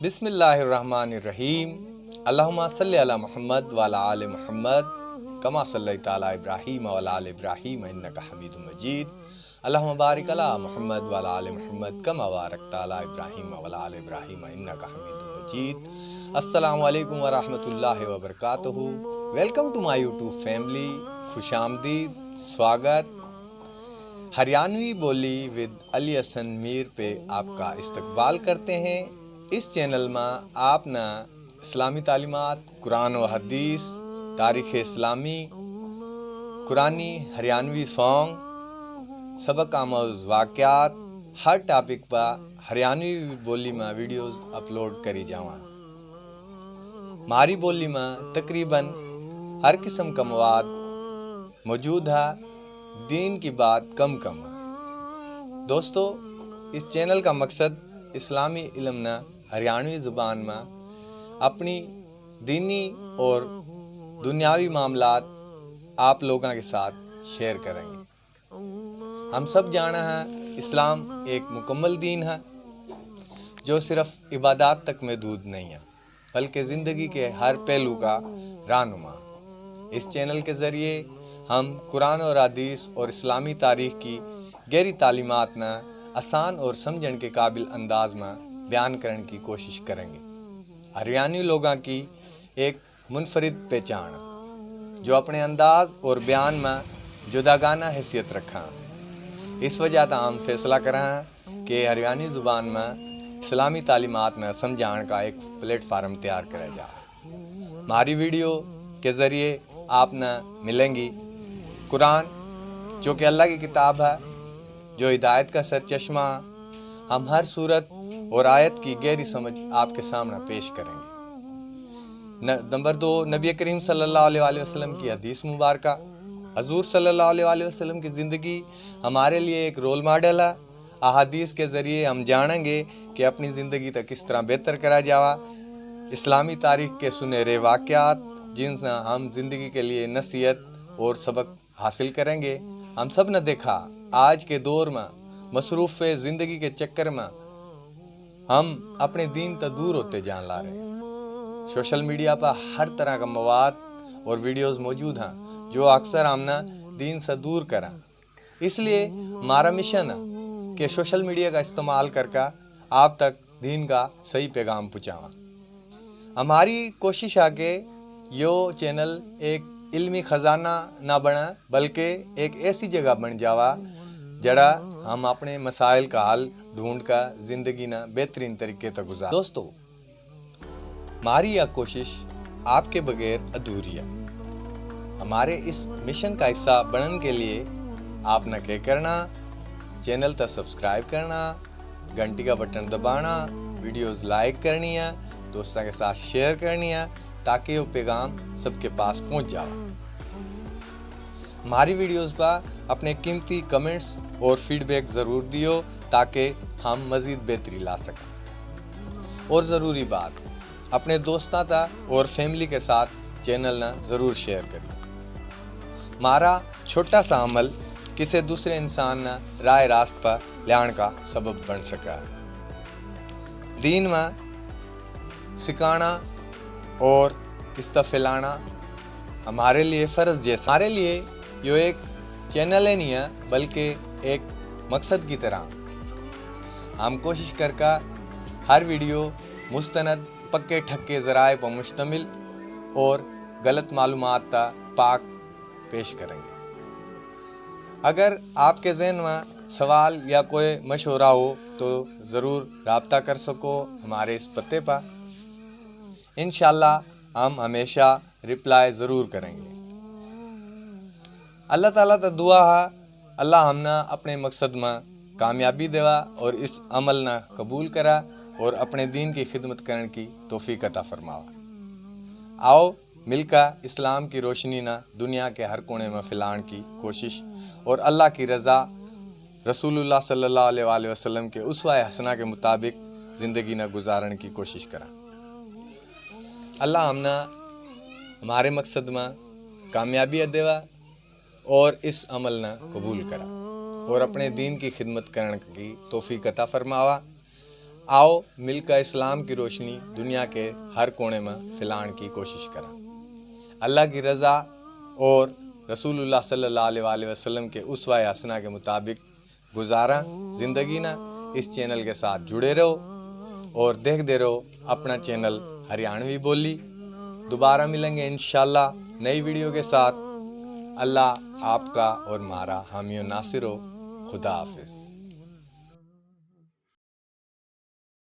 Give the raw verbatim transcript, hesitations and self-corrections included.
बिस्मिल्लाहिर्रहमानिर्रहीम। अल्लाहुम्मा सल्लि अला मुहम्मद व अला आले मुहम्मद कमा सल्लैता अला इब्राहीम व अला आले इब्राहीम इन्नका हमीदुम मजीद। अल्लाहुम्मा बारिक अला मुहम्मद व अला आले मुहम्मद कमा बारकता अला इब्राहीम व अला आले इब्राहीम इन्नका हमीदुम मजीद। अस्सलामु अलैकुम व रहमतुल्लाहि व बरकातुहू। Welcome to my YouTube family। खुशामदीद, स्वागत। हरियाणवी बोली with अली हसन मीर पे आपका इस्तकबाल करते हैं। इस चैनल में आप ना इस्लामी तालीमात, कुरान व हदीस, तारीख़ इस्लामी, कुरानी हरियाणवी सॉन्ग, सबक आमोज वाक़यात, हर टॉपिक पर हरियाणवी बोली में वीडियोज़ अपलोड करी जावां। म्हारी बोली में तकरीबन हर किस्म का मवाद मौजूद है, दीन की बात कम कम है। दोस्तों, इस चैनल का मकसद इस्लामी इल्म ना हरियाणवी ज़ुबान में अपनी दीनी और दुनियावी मामलात आप लोगों के साथ शेयर करेंगे। हम सब जाना है, इस्लाम एक मुकम्मल दीन है, जो सिर्फ इबादत तक महदूद नहीं है, बल्कि ज़िंदगी के हर पहलू का रहनुमा। इस चैनल के ज़रिए हम कुरान और हदीस और इस्लामी तारीख़ की गहरी तालीमात ना आसान और समझण के काबिल अंदाज में बयान करण की कोशिश करेंगे। हरियाणवी लोगों की एक मुनफरिद पहचान, जो अपने अंदाज और बयान में जुदागाना हैसियत रखा। इस वजह तै हम फैसला करा कि हरियाणवी ज़ुबान में इस्लामी तालीमात ने समझाण का एक प्लेटफार्म तैयार करा जा। म्हारी वीडियो के ज़रिए आप न मिलेंगी कुरान, जो कि अल्लाह की किताब है, जो हिदायत का सरचश्मा। हम हर सूरत और आयत की गहरी समझ आपके सामने पेश करेंगे। न-, नंबर दो, नबी करीम सल्लल्लाहु अलैहि वसल्लम की हदीस मुबारका। हजूर सल्लल्लाहु अलैहि वसल्लम की ज़िंदगी हमारे लिए एक रोल मॉडल है। अहादीस के ज़रिए हम जानेंगे कि अपनी ज़िंदगी तक किस तरह बेहतर करा जावा। इस्लामी तारीख़ के सुनहरे वाक़यात, जिनसे हम ज़िंदगी के लिए नसीहत और सबक हासिल करेंगे। हम सब ने देखा, आज के दौर में मसरूफ़ ज़िंदगी के चक्कर में हम अपने दीन तै दूर होते जान ला रहे हैं। सोशल मीडिया पर हर तरह का मवाद और वीडियोज़ मौजूद हैं, जो अक्सर हमने दीन से दूर करा। इसलिए हमारा मिशन है कि सोशल मीडिया का इस्तेमाल करके आप तक दीन का सही पैगाम पहुँचावा। हमारी कोशिश है कि यो चैनल एक इल्मी खजाना ना बने, बल्कि एक ऐसी जगह बन जावा, जड़ा हम अपने मसाइल का हल ढूंढ कर जिंदगी ना बेहतरीन तरीके तक गुजार। दोस्तों, हमारी यह कोशिश आपके बगैर अधूरी है। हमारे इस मिशन का हिस्सा बनने के लिए आपने क्या करना? चैनल तक सब्सक्राइब करना, घंटी का बटन दबाना, वीडियोज़ लाइक करनी है, दोस्तों के साथ शेयर करनी है, ताकि वो पैगाम सबके पास पहुंच जावे। हमारी वीडियोज़ पर अपने कीमती कमेंट्स और फीडबैक ज़रूर दियो, ताकि हम मज़ीद बेहतरी ला सकें। और ज़रूरी बात, अपने दोस्तां तक और फैमिली के साथ चैनल ना ज़रूर शेयर करिए। हमारा छोटा सा अमल किसी दूसरे इंसान ना राह रास्त पर ल्याण का सबब बन सका। दीन में सिखाना और इसका फैलाना हमारे लिए फ़र्ज जैसा। हमारे लिए यो एक चैनल ही नहीं है, बल्कि एक मकसद की तरह। हम कोशिश करके हर वीडियो मुस्तनद, पक्के ठक्के ज़राए पर मुश्तमिल और गलत मालूमात का पाक पेश करेंगे। अगर आपके जहन में सवाल या कोई मशवरा हो, तो ज़रूर राब्ता कर सको हमारे इस पते पर। इंशाल्लाह हम हमेशा रिप्लाई ज़रूर करेंगे। अल्लाह ताला तै दुआ है, अल्लाह हमना अपने मकसद में कामयाबी देवा और इस अमल ना कबूल करा और अपने दीन की खिदमत करने की तौफीक अता फरमावा। आओ, मिलकर इस्लाम की रोशनी ना दुनिया के हर कोने में फैलाण की कोशिश और अल्लाह की रज़ा, रसूलुल्लाह सल्लल्लाहु अलैहि वसल्लम के उसवा हसना के मुताबिक ज़िंदगी ना गुजारण की कोशिश करा। अल्लाह हमना हमारे मकसद में कामयाबी देवा और इस अमल ना कबूल करा और अपने दीन की खिदमत करण की तौफीक अता फरमावा। आओ, मिलकर इस्लाम की रोशनी दुनिया के हर कोने में फैलाण की कोशिश करा। अल्लाह की रजा और रसूलुल्लाह सल्लल्लाहु अलैहि वसल्लम के उस्वा हसना के मुताबिक गुजारा जिंदगी ना। इस चैनल के साथ जुड़े रहो और देखते रहो अपना चैनल हरियाणवी बोली। दोबारा मिलेंगे इंशाल्लाह नई वीडियो के साथ। अल्लाह आपका और म्हारा हामी और नासिर हो। खुदा हाफिज।